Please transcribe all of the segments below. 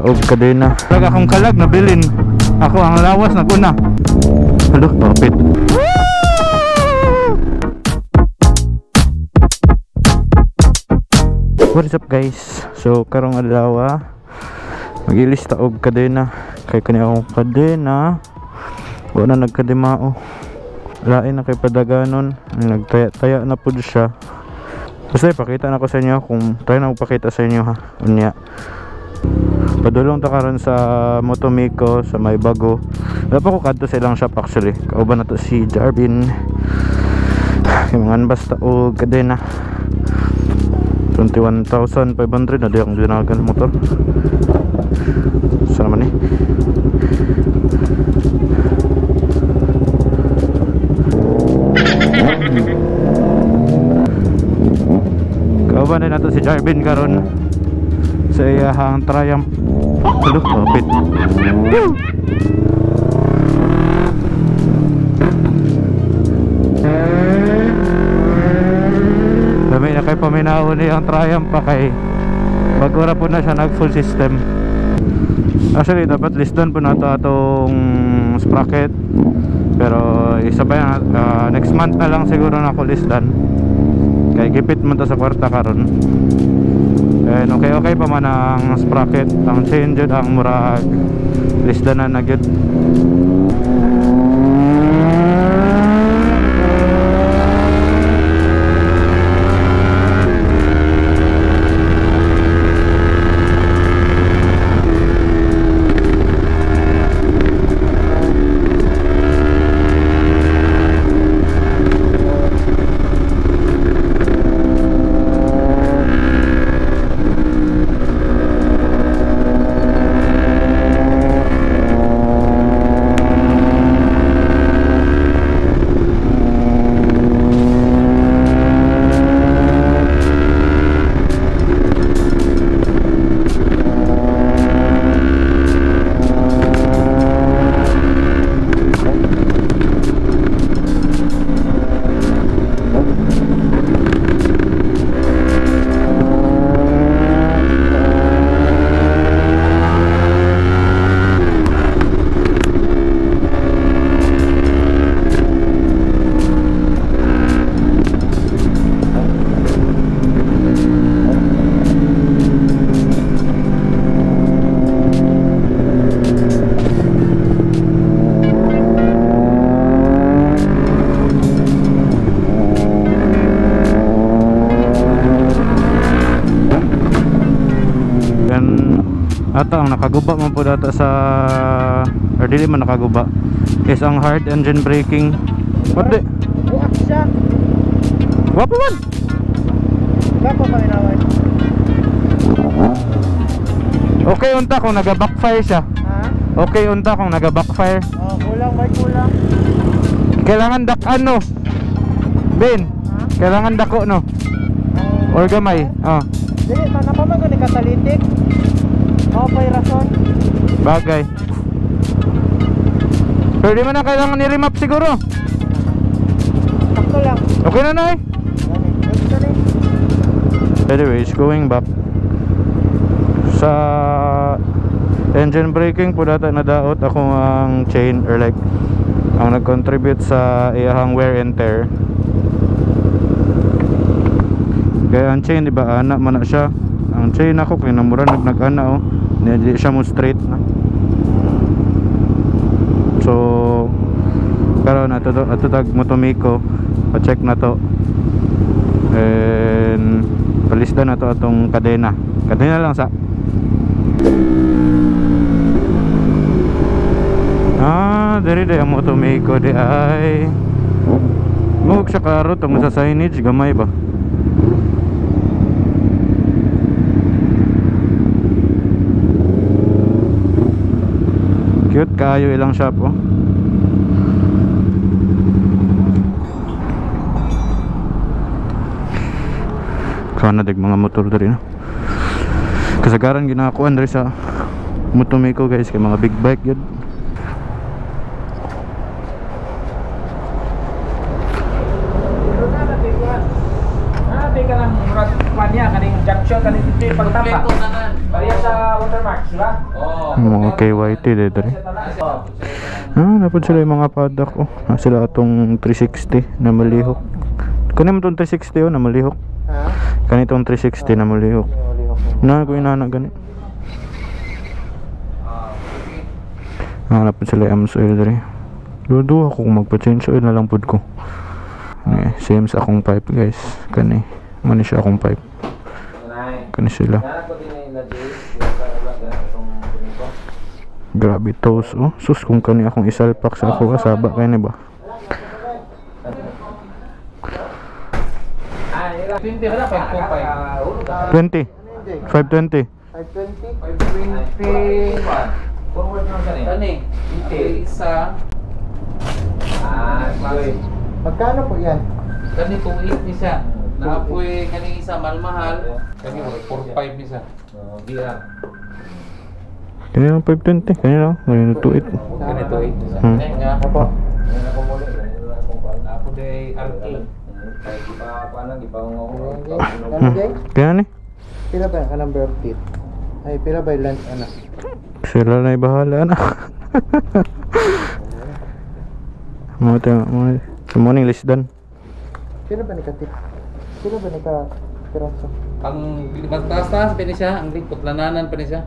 og kadena. Kalag akong kalag nabilin. Ako ang lawas naguna. Halo, kapit. What is up guys? So karong adlaw magilis ta og kadena. Kay kani akong kadena wala na nagkademao. Lain na kay padaganon, nagtaya-taya na pud siya. Basta ipakita na ko sa inyo kung try na magpakita sa inyo ha. Unya. Padulong ta karon sa Motomiko sa may bago. Wala pa ko kadto sa ilang shop actually. Kauban na to si Jarvin. Yung mga basta og kadena. 21,500 na di akong dinagan motor. Saan naman eh? Kauban na nato si Jarvin karon sa iyahang Triumph. Hello, kapit. Dami na kay paminaw ni ang Triumph pa kay bago ra po na siya nag full system. Actually dapat listan po nato atong sprocket, pero isabay na, next month na lang siguro na ako listan. Kay gipit man ta sa kwarta karon. And okay okay pa man ang sprocket, ang chain jud ang murag lisdan na gyud. Ata ang nakaguba man po data sa, or dili man nakaguba, is ang hard engine braking. What di? Buak siya. Wapo man. Wapo man inaway. Okay unta kung naga-backfire siya. Ha? Okay unta kung naga-backfire. Oh, kulang may kulang. Kailangan dak-an no. Ben, ha? Kailangan dako no. Oh, or gamay. Oh. Dili man na pa man gani catalytic. Oh, may rason. Bagay. Pero di mo na kailangan ni-remap siguro. Sakto lang. Okay na na eh. Anyways, going back sa engine braking po data na daot ako ang chain, or like ang nag-contribute sa iyahang wear and tear. Kaya ang chain, di ba, ana man na siya. Ang chain ako kay namura nag-ana oh. Hindi siya mo straight na. So karon ato tag Motomiko, pa-check na to. And palisda na to atong kadena. Kadena lang sa. Ah, diri day ang Motomiko di ay. Muhog siya klaro tungod sa signage gamay ba. Cute kayo ilang shop oh. Kana dig mga motor diri no. Kasagaran ginakuan diri sa Motomiko guys kay mga big bike gyud. Pero na natin ka ng murag kanya kaning junction kaning pagtapa. Pareha sa watermark, di ba? Oo. Mga KYT dere. Ah, napod sila yung mga paddock oh. Ah, sila atong 360 na malihok. Kani mo tong 360 oh na malihok. Ha? Kani tong 360 na malihok. Na ko inana gani. Ah, napod sila yung AMS oil dere. Duha ko kung magpa-change oil na lang pod ko. Ni same sa akong pipe guys. Kani man siya akong pipe. Kani sila. Grabe toes oh. Sus kung kani akong isalpak sa ako kasaba kay ni ba. 20 wala 5.5. 20. 520. 520? 520. Forward naman sa ni. Kani, isa. Ah, Magkano po yan? Kani 2.8 ni siya. Naapoy kani isa mahal-mahal. Kani 4.5 ni siya. VR. Kani lang 520, kani lang kani 28. Kani 2.8 ni siya. Nga. Apo. Apo day RK. Ano, Jay? Kaya ni? Pila ba ang number of teeth? Ay, pila ba yung length, ano? Sila na bahala na. Mo tayo mo. Morning lisdan. Pila ba ni ka tip? Pila ba ni ka piraso? Ang mataas-taas pa ni siya, ang likot lananan pa ni siya.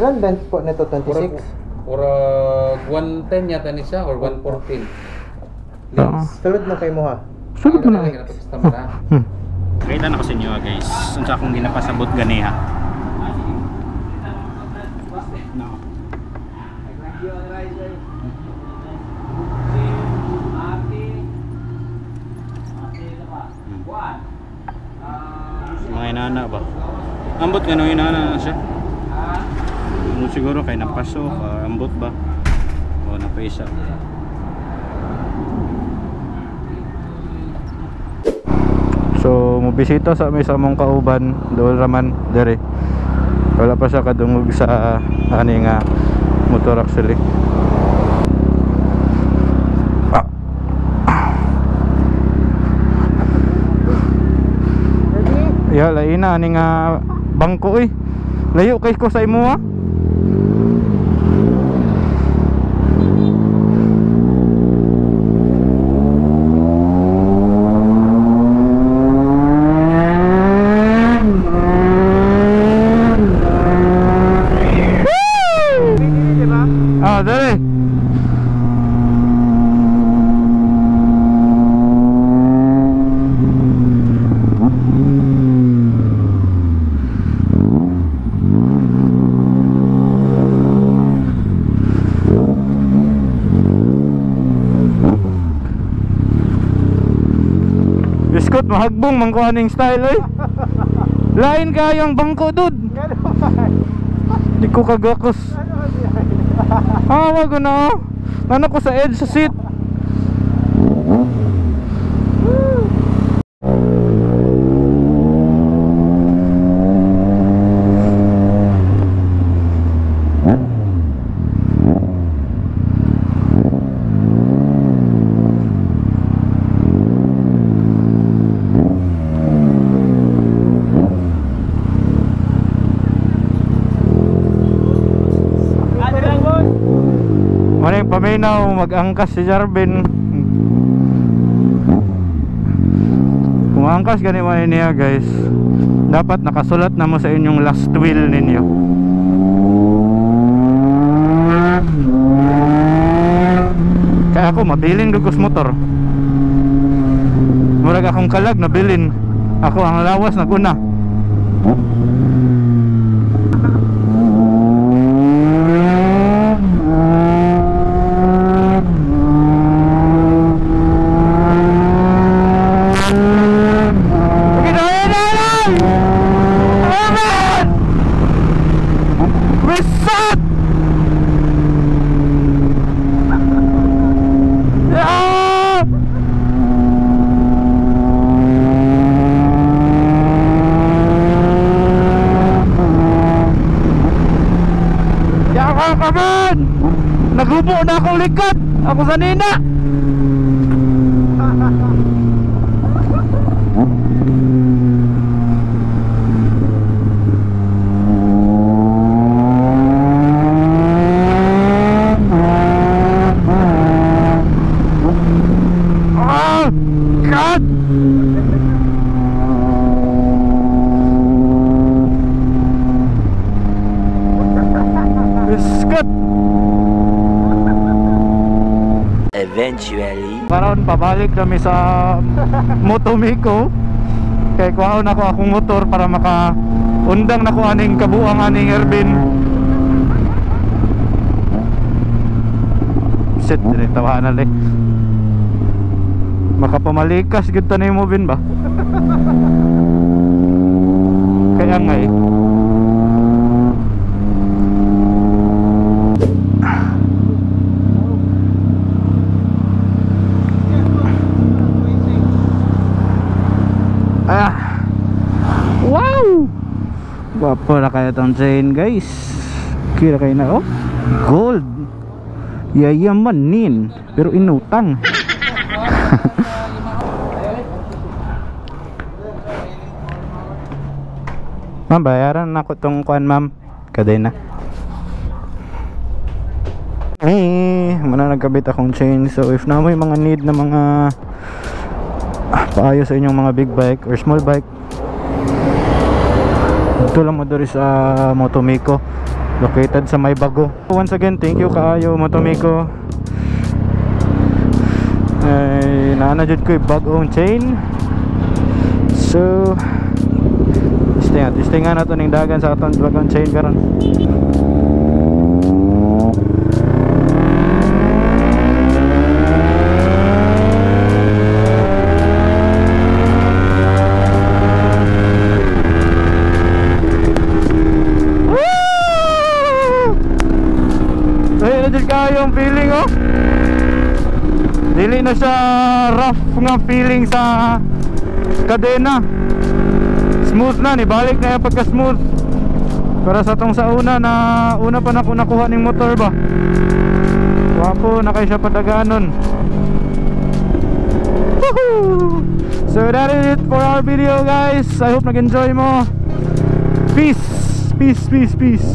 Ilan length po nito? 26? Or 110 yata ni siya or 114. Oo. Sulod na kay mo ha? Sulod mo na. Na. Kita na ko sa inyo guys. Unsa akong ginapasabot ganiha. No. Mga inana ba? Ambot nga no inana na siya. Ano siguro kay napasok, ambot ba? O napaisa. So, mobisita sa may sa among kauban, dool raman dere. Wala pa siya kadungog sa ani nga motor actually. Ah. Ready? Ya, lain na ani nga bangko oy. Layo kay ko sa imo ha. Ah, dali. Biskot, mahagbong man ko aning style oy. Lain kayong bangko dud. Di ko kagakos. Ah, wag na. Ano ko sa edge sa seat. Maning paminaw mag-angkas si Jarvin. Kung angkas gani man niya guys, dapat nakasulat na mo sa inyong last will ninyo. Kaya ako mabilin gud ko sa motor. Murag akong kalag nabilin. Ako ang lawas naguna. Reset! Ah! Yaka ka man! Naghubo na akong likod! Ako sa nina! Eventually. Karon pabalik kami sa Motomiko. Kay kuhaon ako akong motor para maka undang nako aning kabuang aning Ervin. Shit, dire tawanan na makapamalikas gud ta nimo bin ba? Kaya nga eh. Ah. Wow! Gwapo na kaya tong chain, guys. Kira kayo na, oh. Gold. Yayamanin. Pero inutang. Ma'am, bayaran na ako tong kuan, ma'am. Kadena. Eh, muna nagkabit akong chain. So if na mo yung mga need na mga paayos sa inyong mga big bike or small bike, dito lang mo diri sa Motomiko, located sa May Bago. Once again, thank you kaayo Motomiko. Ay, naana jud ko bagong chain. So testing nga nato ning dagan sa atong bagong chain karon. Kayo ang feeling, oh. Dili na siya rough nga feeling sa kadena. Smooth na, nibalik na yung pagka smooth. Pero sa tong sa una na una pa na nakuha ning motor ba. Wapo na kayo siya padaganon. Woohoo! So that is it for our video, guys. I hope nag-enjoy mo. Peace, peace, peace, peace.